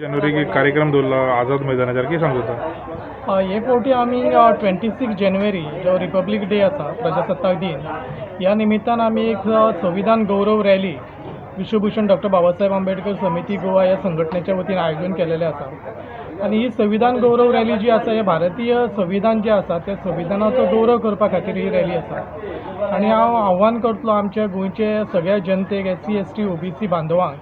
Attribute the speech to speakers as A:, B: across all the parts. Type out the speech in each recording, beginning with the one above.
A: जानेवारीक एक कार्यक्रम दवरला आझाद मैदानाचेर. कितें सांगता?
B: हे फावटी आमी 26 जानेवारी जो रिपब्लीक डे आसा, प्रजासत्ताक दिन, ह्या निमित्तान आमी एक संविधान गौरव रॅली विश्वभूषण डॉक्टर बाबासाहेब आंबेडकर समिती गोवा ह्या संघटनेच्या वतीन आयोजन केलेलें आसा. आनी ही संविधान गौरव रॅली जी आसा, हे भारतीय संविधान जें आसा त्या संविधानाचो गौरव करपा खातीर ही रॅली आसा. आनी हांव आव्हान करतलो आमच्या गोंयचे सगळ्या जनतेक, एससी, एसटी, ओबीसी बांधवांक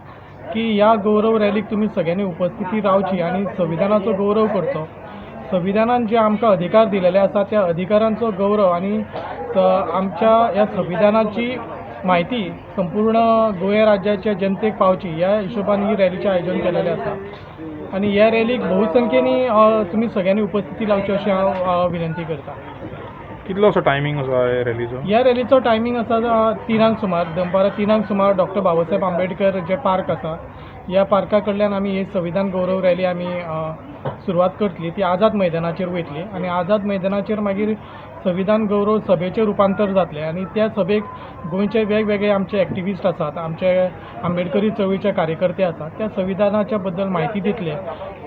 B: की ह्या गौरव रॅलीक तुमी सगळ्यांनी उपस्थिती रावची आनी संविधानाचो गौरव करचो. संविधानान जे आमकां अधिकार दिलेले आसा त्या अधिकारांचो गौरव आनी आमच्या ह्या संविधानाची म्हायती संपूर्ण गोंय राज्याच्या जनतेक पावची ह्या हिशोबान ही रॅलीचें आयोजन केलेलें आसा. आनी ह्या रॅलीक बहुसंख्येनी तुमी सगळ्यांनी उपस्थिती लावची अशी हांव विनंती करता.
A: कितलो असो टायमींग आसा हे रॅलीचो?
B: ह्या रॅलीचो टायमींग आसा 3ांक सुमार, दनपारां 3ांक सुमार डॉक्टर बाबासाहेब आंबेडकर जे पार्क आसा ह्या पार्का कडल्यान आमी ही संविधान गौरव रॅली आमी सुरवात करतली. ती आझाद मैदानाचेर वयतली आनी आझाद मैदानाचेर मागीर संविधान गौरव सभेचें रुपांतर जातलें. आनी त्या सभेक गोंयचे वेगवेगळे आमचे एक्टिविस्ट आसात, आमचे आंबेडकरी चळवळीचे कार्यकर्ते आसात, त्या संविधानाच्या बद्दल म्हायती दितले.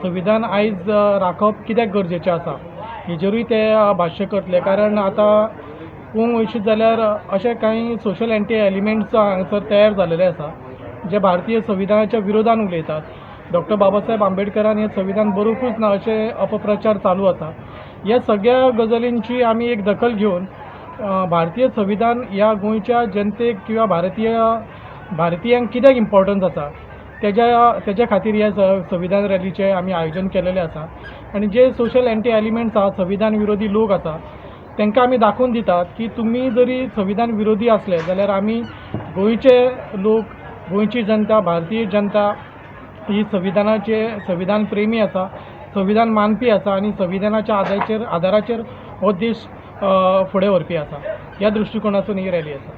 B: संविधान आयज राखप कित्याक गरजेचें आसा हेजेरूय ते भाश्य करतले. कारण आतां पळोवंक वयशीत जाल्यार अशे कांय सोशल एंटी एलिमेंट्स हांगासर तयार जालेले आसा जे भारतीय संविधानाच्या विरोधान उलयतात. डॉक्टर बाबासाहेब आंबेडकरान हें संविधान बरोवंकूच ना अशे अपप्रचार चालू आसा. ह्या सगळ्या गजालींची आमी एक दखल घेवन भारतीय संविधान ह्या गोंयच्या जनतेक किंवा भारतीयांक कित्याक इम्पॉर्टन्स आसा तेज्या खातीर ह्या संविधान रॅलीचें आमी आयोजन केलेलें आसा. आनी जे सोशल एंटी एलिमेंट्स आसा, संविधान विरोधी लोक आसा, तांकां आमी दाखोवन दितात की तुमी जरी संविधान विरोधी आसले जाल्यार आमी गोंयचे लोक, गोंयची जनता, भारतीय जनता ही संविधानाचे संविधान प्रेमी आसा, संविधान मानपी आसा आनी संविधानाच्या आदाराचेर हो देश फुडें व्हरपी आसा. ह्या दृश्टिकोणातून ही रॅली आसा.